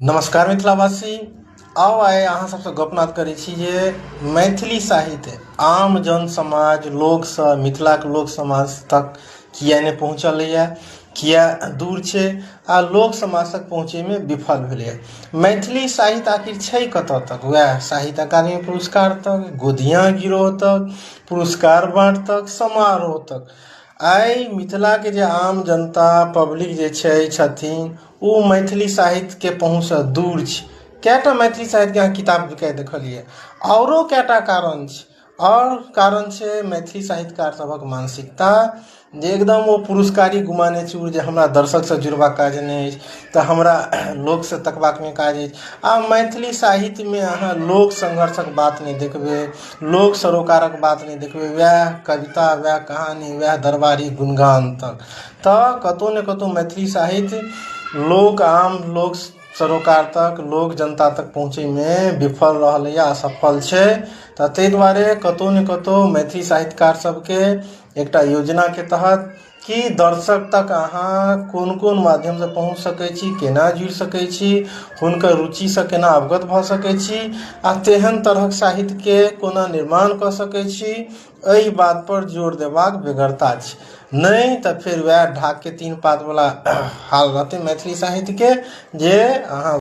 नमस्कार मिथिलावासी। आउ आइ अहाँ सबसँ गपनाद करै छी जे मैथिली साहित्य आम जन समाज लोकसँ मिथिलाके लोक समाज तक किए नहि पहुँचलैए, किए दूर छै आ लोक समाज तक पहुँचैमे विफल भेलैए। मैथिली साहित्य आखिर छै कतऽ तक? वएह साहित्य अकादमी पुरस्कार तक, गोधियाँ गिरोह तक, पुरस्कार बाँट तक, समारोह तक। आइ मिथिलाके जे आम जनता पब्लिक जे छै छथिन ओ मैथिली साहित्यके पहुँचसँ दूर छै। कएटा मैथिली साहित्यके अहाँ किताब बिकाइत देखलियै? आओरो कएटा कारण छै। आओर कारण छै मैथिली साहित्यकार सभक मानसिकता, जे एकदम ओ पुरस्कारी गुमाने चूर जे हमरा दर्शकसँ जुड़बाक काज नहि अछि तऽ हमरा लोकसँ तकबाक नहि काज अछि। आ मैथिली साहित्यमे अहाँ लोक संघर्षक बात नहि देखबै, लोक सरोकारक बात नहि देखबै, वएह कविता, वएह कहानी, वएह दरबारी गुणगान तक। तऽ कतहु ने कतहु मैथिली साहित्य लोक आम लोक सरोकार तक, लोक जनता तक पहुँचैमे विफल रहलैए, असफल छै। तऽ ताहि दुआरे कतहु ने कतहु मैथिली साहित्यकार सबके एकटा योजनाके तहत कि दर्शक तक अहाँ कोन कोन माध्यमसँ पहुँच सकै छी, केना जुड़ि सकै छी, हुनकर रुचिसँ केना अवगत भऽ सकै छी आ तेहन तरहक साहित्यके कोना निर्माण कऽ सकै छी, एहि बातपर जोर देबाक बेगरता छै। नहि तऽ फेर वएह ढाकके तीन पातवला हाल रहतै मैथिली साहित्यके जे अहाँ।